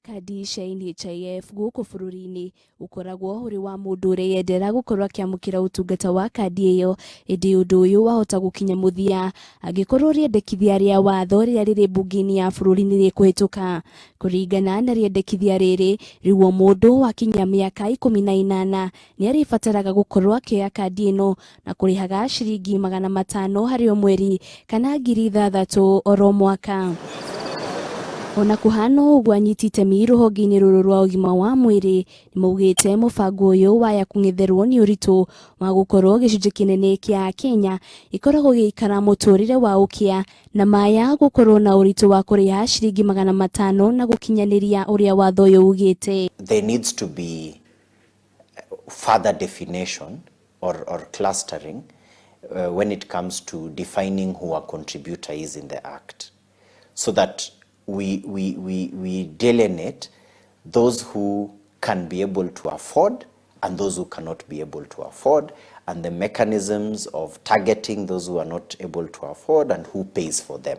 Kandi cia NHIF gũkũ bũrũri-inĩ ũkoragwo ũrĩ wa mũndũ ũreyendera gũkorwo akĩamũkĩra ũtungata wa kandi ĩyo, ĩndĩ ũndũ ũyũ wahota gũkinya mũthia angĩkorwo rĩendekithia rĩa watho rĩrĩa rĩrĩ mbunge-inĩ ya bũrũri nĩ rĩkũhĩtũka. Kũringana na rĩendekithia rĩrĩ, rĩu o mũndũ wakinyia mĩaka 18 nĩ arĩbataraga gũkorwo akĩoya kandi ĩno na kũrĩhaga ciringi 500 harĩ o mweri kana 6,000 oro mwaka. Ona kũhana ũguo anyiti itemi rũhonge-inĩ rũrũ rwa ũgima wa mwĩrĩ nĩ maugĩte mũbango ũyũ waya kũng'etherwo nĩ ũritũ wa gũkorwo gĩcunjĩ kĩnene kĩa Akenya gĩkoragwo gĩgĩikara mũtũrĩre wa ũkĩa na maya gũkorwo na ũritũ wa kũrĩha ciringi 500 na gũkinyanĩria ũrĩa watho ũyũ ugĩte. There needs to be further definition or clustering when it comes to defining who a contributor is in the Act, so that we delineate those who can be able to afford and those who cannot be able to afford, and the mechanisms of targeting those who are not able to afford and who pays for them.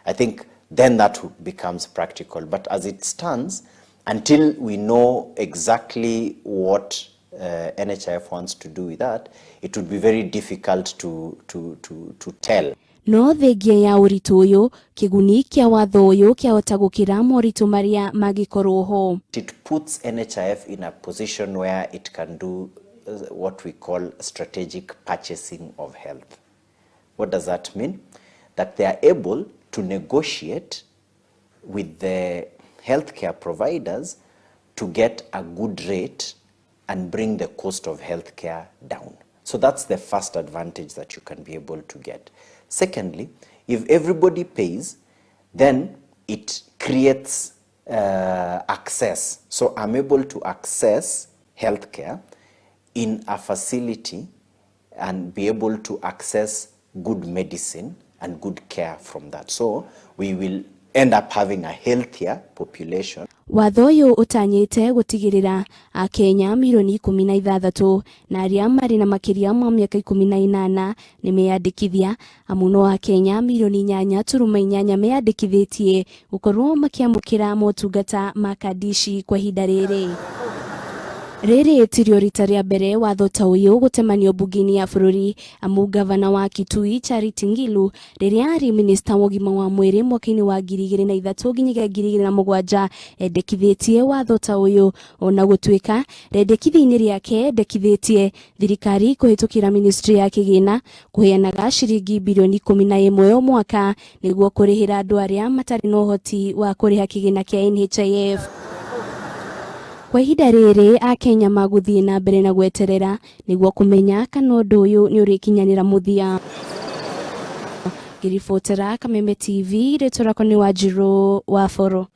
I think then that becomes practical. But as it stands, until we know exactly what NHIF wants to do with that, it would be very difficult to tell. No thengia ya ũritũ ũyũ, kĩguni kĩa watho ũyũ kĩahota gũkĩra moritũ marĩa mangĩkorwo ho. It puts NHIF in a position where it can do what we call strategic purchasing of health. What does that mean? That they are able to negotiate with the healthcare providers to get a good rate and bring the cost of healthcare down. So that's the first advantage that you can be able to get. Secondly, if everybody pays, then it creates access. So I'm able to access healthcare in a facility and be able to access good medicine and good care from that. So we will end up having a healthier population. Watho ũyũ ũtanyĩte gũtigĩrĩra Akenya mirioni 16 na arĩa marĩ na makĩria ma mĩaka 18 nĩ meyandĩkithia, amu no Akenya mirioni 8.8 meyandĩkithĩtie gũkorwo makĩamũkĩra motungata ma kandi ici kwa ihinda rĩrĩ. Rĩrĩ tirio rita rĩa mbere watho ta ũyũ gũtemanio mbunge-inĩ ya bũrũri, amu gavana wa Kitui Charity Ngilu rĩrĩa arĩ minista wa ũgima wa mwĩrĩ mwaka-inĩ wa 2003 nginyagia 2007 endekithĩtie watho ta ũyũ, ona gũtuĩka rĩendekithia-inĩ rĩake endekithĩtie thirikari kũhĩtũkĩra ministry ya kĩgĩna kũheanaga ciringi birioni 11 o mwaka nĩguo kũrĩhĩra andũ arĩa matarĩ na ũhoti wa kũrĩha kĩgĩna kĩa NHIF. Kwa ihinda rĩrĩ Akenya magũthiĩ na mbere na gweterera nĩguo kũmenya kana ũndũ ũyũ nĩ ũrĩkinyanĩra mũthia. Ngĩribotera Kameme TV, rĩtwa rĩakwa nĩ Wanjirũ wa Boro.